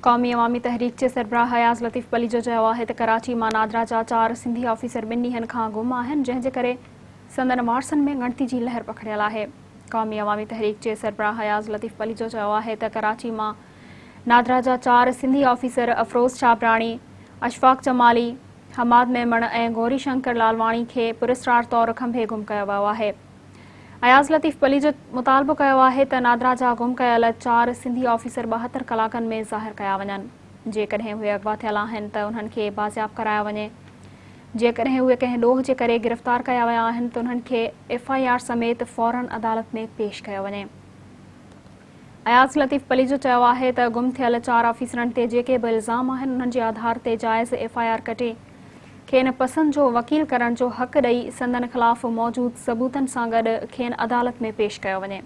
قومي عوامي تحريڪ جي سربراهه اياز لطيف پليجو چيو آهي ته ڪراچي مان نادرا جا چار سنڌي آفيسر ٻن ڏينهن کان گم آهن جنهن جي ڪري سندن وارثن ۾ ڳڻتي جي لهر پکڙيل آهي. قومي عوامي تحريڪ جي سربراهه اياز لطيف پليجو چيو آهي ته ڪراچي مان نادرا جا چار سنڌي آفيسر افروز ڇاٻراڻي، اشفاق جمالي، حماد ميمڻ ۽ گوري شنڪر لالواڻي کي پراسرار طور کنڀي گم ڪيو ويو آهي. اياز لطيف پليجو مطالبو ڪيو آهي ته نادرا جا گم ڪيل چار سنڌي آفيسر 72 ڪلاڪن ۾ ظاهر ڪيا وڃن، جيڪڏهن اهي اغوا ٿيل آهن ته انهن کي بازياب ڪرايو وڃي، جيڪڏهن اهي ڪنهن ڏوهه جي ڪري گرفتار ڪيا ويا آهن ته انهن کي ايف I R سميت فورن عدالت ۾ پيش ڪيو وڃي. اياز لطيف پليجو چيو آهي ته گم ٿيل چار آفيسرن تي جيڪي به الزام آهن انهن جي آڌار تي جائز ايف I R ڪٽي کين پسند جو وڪيل ڪرڻ جو حق ڏئي سندن خلاف موجود ثبوتن سان گڏ کين عدالت ۾ پيش ڪيو وڃي.